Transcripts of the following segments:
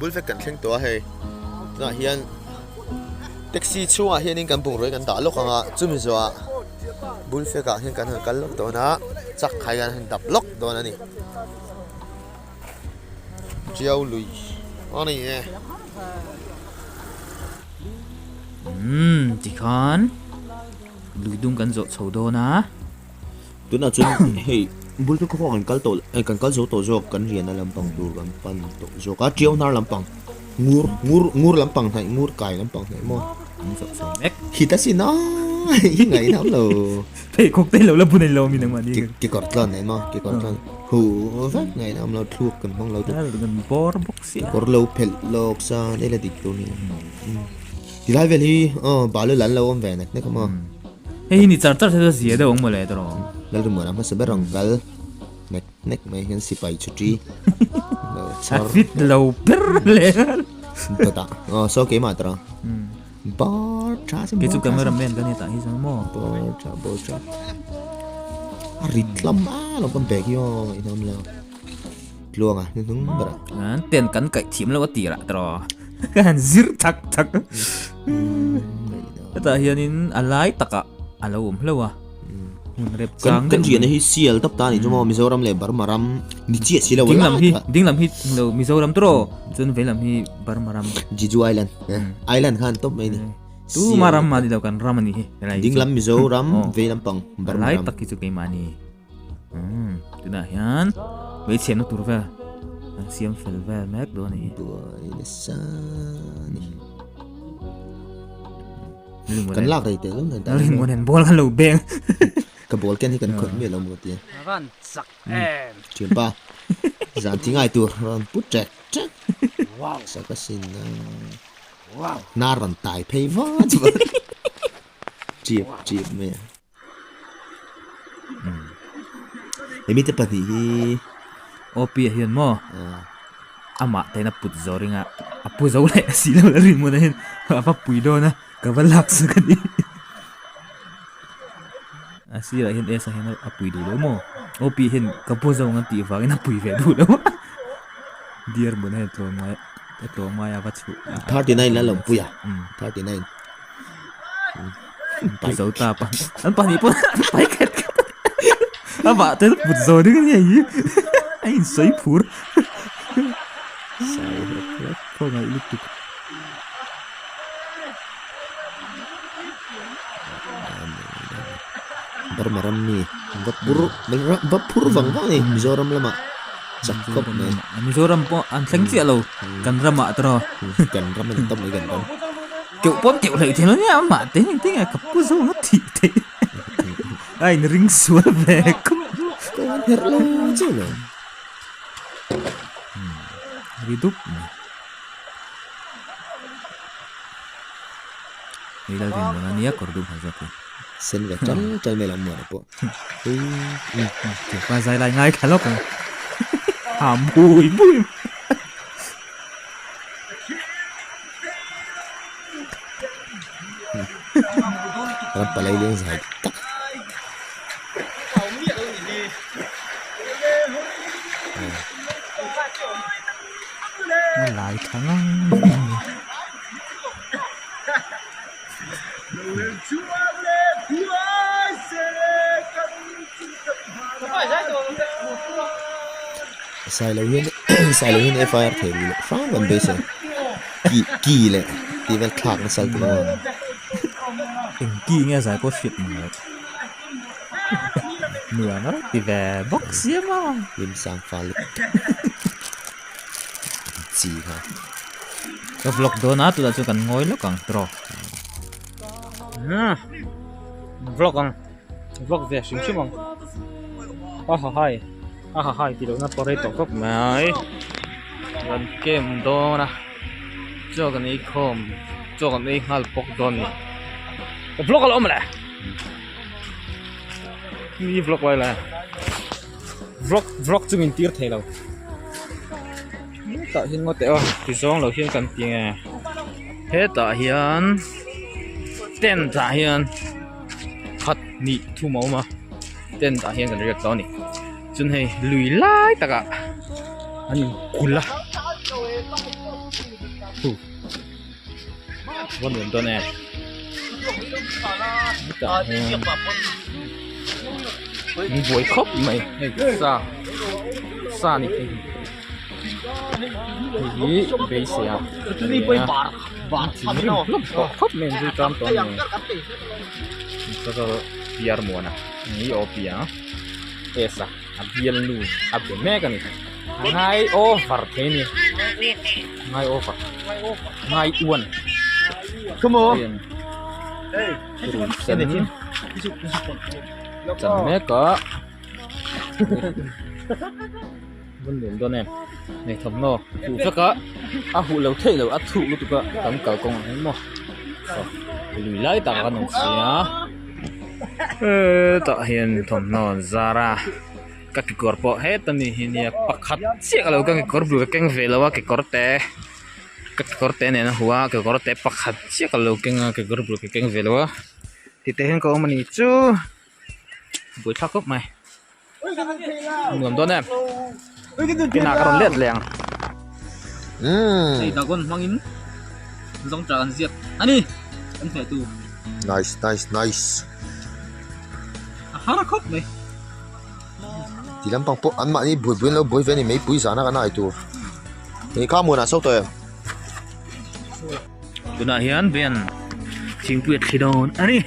Bul vek kan thleng tawh a hei tunah hian taxi chhungah hianin kan bungrua hi kan dah lawk ang a chumi zawhah bul fekah hian kan han kal lawk dawn a chak khai kan han dap lawk dawn a ni Tiau lui a ni e. Umm tikhan lui dung kan zawh chho dawn a. Tunah chuan hei bul te khawpah kan kal tawh kan kal zo tawh zawk kan riahna lampang tur kan pan tawh zawk a tiau hnar lampang ngur ngur ngur lampang hnaih ngur kai lampang hnaih maw khita sin a i ngaih nam lo pheikhawk te lo la bun lo mi nangmah ni kekawr tlawn nei maw kekawr tlawn hu vek ngaih nam lo thluk kan hmang lo tu kan bawr bawk sia kekawr lo phelh lawk sa nei la dik tur ni tilai vel hi aw balu lan lo awm ve nek nek a maw. Hei hi ni char char se chu zia deuh ang mawle tawh. Lalrimuan a hmasa ber ang kal nek nek mai hian sipai chhuti lo chhar. A fit lo ber le. Dawtah aw saw keimah tawh. Bar tha sin. Kei chu cameraman ka ni tah hi chuan maw. Bar tha bar tha. A rit lam a lo kan bag hi aw inawm lo. Tluanga hnuhnung berah. An ten kan kaih thiam lo a tirah tawh. Ka han zir thak thak. Hetah hianin a lai takah a lo awm hlauh a. Hmun rep chang deuh. Kan riahna hi sial tawp ta a ni chu maw Mizoram leh Burma ram ni chiah si lo a lai takah. Ding lam hi lo Mizoram tawh chuan vei lam hi Burma ram. Jeju Island. Island khan tawp mai a ni. Tu ma ram mah ni lo kan ram a ni hi. Ding lam Mizoram vei lam pang Burma ram. A lai tak hi chu keimah a ni. Umm tunah hian hmeichhiatna tur vel an siam fel vel mek dawn a ni. Buai nasa a ni. Kan lak rei teh lawm dan. Ringo nen ball kan lo beng. Ka ball ken hi kan khawih miah lo maw tia. Ran chak em. Thianpa zan ti ngai tur rawn put ṭek ṭek. Wow. Saka sin a. Wow. Hnar rawn tai phei vat vat. Chiap chiap mai a. Hemi te pahnih hi OP ah hian maw amah te hian a put zo ring a a pu zo leh si lo la rin mawn ah hian a va pui dawn a ka va lak sak a ni a sirah hian S ah hian a pui duh lo maw OP hian ka pu zo ang a tih vangin a pui ve duh lo a dear mawn hian tlawm ngai a tlawm ngai a va chhuh 39 la lo pui a 39. Pu zo ta pa an pahnih pawh an pai khat khat a vah te put zo ding a nia hi a in sawi phur sai hlek hlek khawngaih lutuk Burma ram mi va pur va phur vang vang a ni Mizoram lamah chak khawp mai Mizoram pawh an thleng chiah lo kan ramah te rawh kan ram a ni tawp mai kan ram. Keuh pawh keuh hlei thei lo nia amah te heng te nge ka pu zawng a thih theih a in ring sual ve khawp. Ka han herh lo chiah lo. Ri dup mai. Hei lal rin mawn a nia kawr dum han zawk hi. Sen ve tal tal mai lo muan a pawh. Thianpa zai lai ngai thla lawk ang. Ha bui bui. Ram palai leng zai tak. Lai thang ang. Sailo hian Sailo hian FIR thei rih loh hrang kan beisei ki ki leh tih vel thlak nasa tur a Eng ki nge zai pawh hriat mang loh nuam a ti ve bawk sia maw Lim sang fal chi kha Ka vlog dawn a tunah chuan kan ngawi lawk ang tawh Vlog ang vlog ve hrim hrim ang a ha hai a ha hai tih lohna pawh rei tawh khawp mai kan camp dawn a chaw kan ei khawm chaw kan ei nghal bawk dawn a ni ka vlog a lo awm le mi vlog lai lai vlog vlog chu min tir thei lo hetah hian ngaw teh aw ti zawng lo hian kan ti nge hetah hian tent ah hian khat hnih thum a awm a tent ah hian kan riak tawh a ni chuan hei lui lai takah an in kulh a. Huh. Va nuam dawn em. Hetah hian an buai khawp mai hei sa sa ni thei hi hei hi beisei a ni a thinrim hlawm tawh khawp mai an zui tan tawh a ni piar muana ni aw pia esa a bialnu a be mek a ni a ngai over thei a ni ngai over ngai uan purun sen chan mek a bun nuam dawn em nei thawmhnaw huh vek a a huh lo theih lo a thuh lutuk a kan kalkawng ang hian maw lui lai tak a kan awm si a hetah hian thawmhnaw an zar a ka kekawr pawh heta mi hi nia pakhat chiah ka lo keng kekawr bul ka keng ve lo a kekawr te ka kekawr te nen a huh a kekawr te pakhat chiah ka lo keng a kekawr bul ka keng ve lo a tite hian ka awm a ni chu buaithlak khawp mai. Nuam dawn em? Inah ka rawn let leh ang. Hei Dagon hmangin zawngṭah an ziak a ni. Kan hmeh tu. Nice nice nice. A har khawp mai. Ti lampang pawh an mahni buai buai an lo buai ve a ni meipui zana kan ai tur. Hei kha muanah so tawh em? Tunah hian Ben thingpui a thli dawn a ni.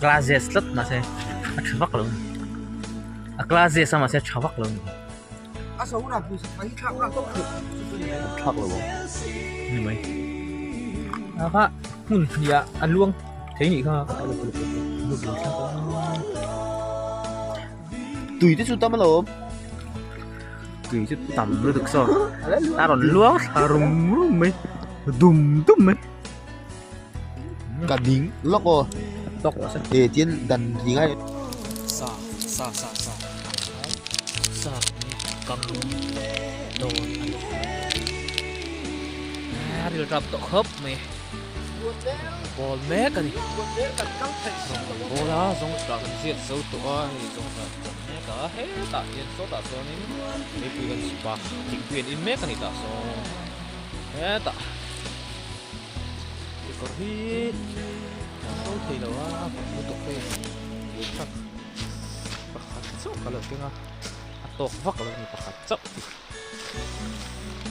Glasses tlat mahse a tha vak lo a glasses a mahse a tha vak lo ni ni mai a kha hmun hnih ah a luang thei nih kha Tui te chu tam alawm. Tui chu tam lutuk saw. A rawn luang thla rum rum mai. Dum dum mai. Ka ding lawk aw. Lawk rawh se. E tian dan ri ngai. Sa sa sa sa sa kang dawn a ni. A ril tap tawh khawp mai. Ball mek a ni. Ball a zawng tah kan ziak zo tawh a hei zawng tah kan mek a hetah hian sawtah sawnin meipui kan chhip a thingpui an in mek a ni tah sawn hetah kekawr hi kan so thei lo a vawt lutuk hei tui pakhat chauh ka lo keng a a tawk vak lo a ni pakhat chauh.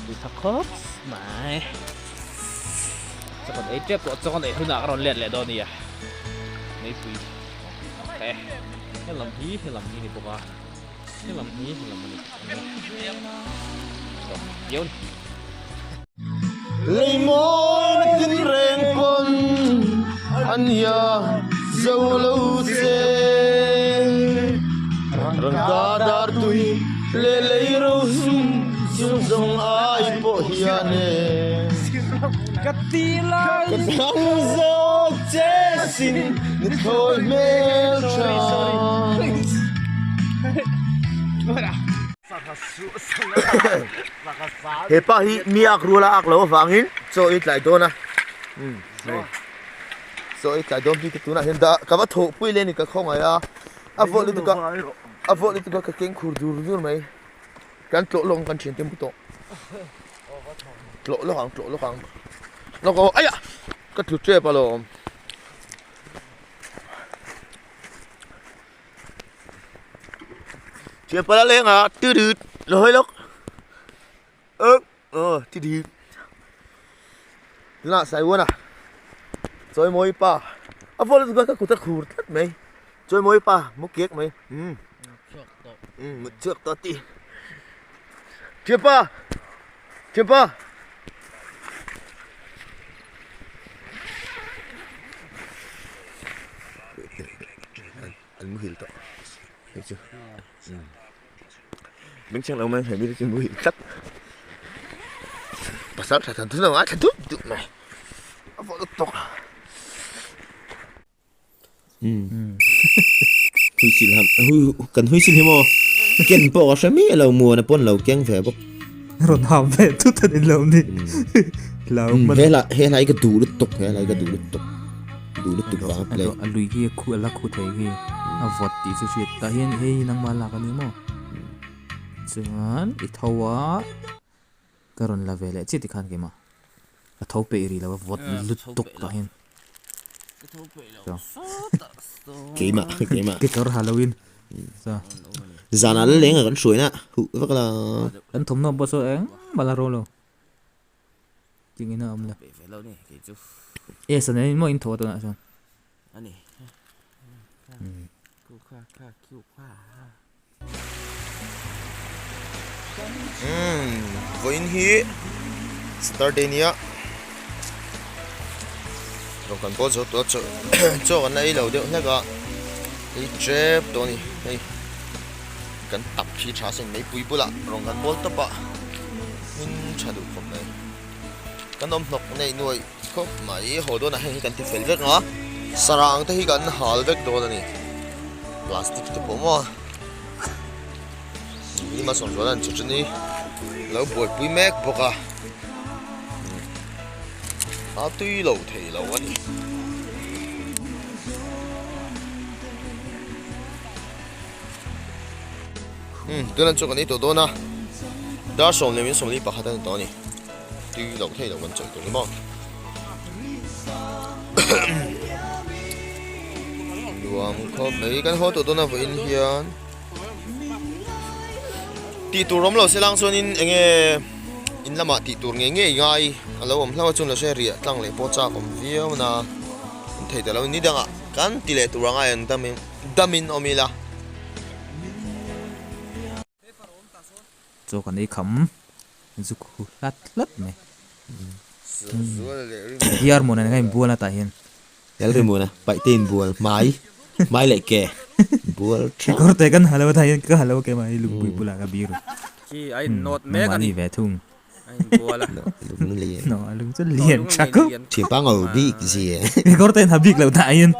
Tui tha khawp mai. Chaw kan ei tep tawh chaw kan ei hunah ka rawn let leh dawn a nia. Meipui te helam hi helam hi ni bawk a helam hi helam a ni bawk a ni. Leimawn tin reng pawn an ia zo lo che. Rangka dar tui leh lei ro zum zum zawng ai pawh hian e. Ka thlang zawk che sin nuthlawi hmel tha. He pa hi mi ak rual a ak lo avangin chaw ei tlai dawn a chaw ei tlai dawn bik a tunah hian dah ka va thawh pui leh a ni ka khawngaih a a vawh lutuk a a vawh lutuk a ka keng khur dur dur mai kan tlawh lawk ang kan thiante mu tawh tlawh lawk ang tlawh lawk ang lawk aw aiah ka tlu tep alawm. Thianpa la leng a ti dit lo hawi lawk ơ ờ ti dit tunah Saiwana Chawimawi pa a phone chu ka kut a khur tlat mai Chawimawi pa mu kek mai umm mut chhuak tawh a ti Thianpa Thianpa. An muhil tawh hei chu beng chheng lo mai hemi te chu muhil tlat pasal tha than thun ang a thla dup dup mai a vawh lutuk tawk hui sil ham hui kan hui sil hi maw ken pawh ka hre miah lo muana pawn lo keng ve bawk rawn ham ve thut a ni lo ni he hla he hla hi ka duh lutuk he hla hi ka duh lutuk. Duh lutuk vang a play. A lui khi a khu a la khu thei khi a vawt tih chu hriat tah hian hei nangmah lak a ni maw chuan i tho a ka rawn la ve leh chiah tikhan keimah ka tho peih rih lo a vawt lutuk tah hian keimah keimah kekawr ha lo in zanah la leng a kan hruaina huh vak la kan thawmhnaw pawh saw engmah la ro lo. Ting in a awm lo. E sana in maw in thaw tunah chuan. Ani. Vawiin hi Saturday nia rawn kan bawl zo tawh a chaw chaw kan la ei lo deuh hlek a ei tep tawh a ni hei kan tap khi tha sin meipui bulah rawn kan bawl tawp a. Hmin tha duh khawp mai. Kan awm hnawk neih nuaih khawp mai. Haw dawnah heng hi kan ti fel vek ang a. Sarang te hi kan hal vek dawn a ni. Plastic te pawh maw. Ni ma sawm zual an chu chu ni. Lo buaipui mek bawk a. A tui lo thei lo a ni. Umm tunah chu kan ei tawh dawn a dar 11:41 a ni tawh a ni tui loh thei loh kan chawlh tur ni maw nuam khawp mai kan haw tawh dawn a vawiin hian tih tur awm lo se lang chuanin eng nge in lamah tih tur ngei ngei ngai a lo awm hlauh a chuan lo hre riah tlang leh pawh chak awm viau na an thei ta lo ni dangah kan ti leh tur anga an damin damin awm ila. Chaw kan ei kham zu khu hlat hlat mai. Diar mawn an ngain bual a tah hian. Tel ri mawn a paih te in bual hmai hmai leh ke bual tha. Kekawr te kan ha lo a tah hian ka ha lo ke mai lungpui bulah ka biru. Khi a in nawt mek a ni. Nangmahni ve thung. A in bual a. Lung lian. No a lung chu lian tha khawp. Thianpa ngo bik zia. Kekawr te in ha bik lo tah hian.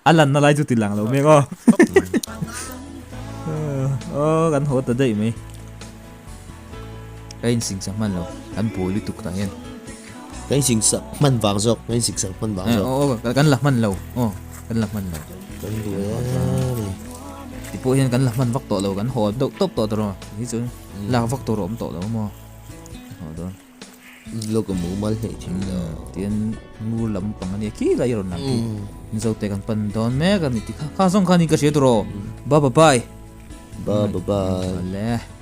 A lanna lai chu ti lang lo mek aw. Aw kan haw ta daih mai. Ka insing sak hman lo, kan buai lutuk tah hian. Ka insing sak hman vang zawk, ka insing sak hman vang zawk. Aw kan la hman lo, aw kan la hman lo. Kan buai a ni. Ti pawh hian kan la hman vak tawh lo, kan haw deuh tawp tawh tawh hi chu lak vak tur a awm tawh lo maw. Haw dawn. Vlog a mumal hleih thei lo. Tian ngur lampang ania khi lai rawn lang khi. Mizo te kan pan dawn mek a ni ti kha. Kha zawng khan in ka hria tur aw. Ba ba bye. Ba ba bye. Awle.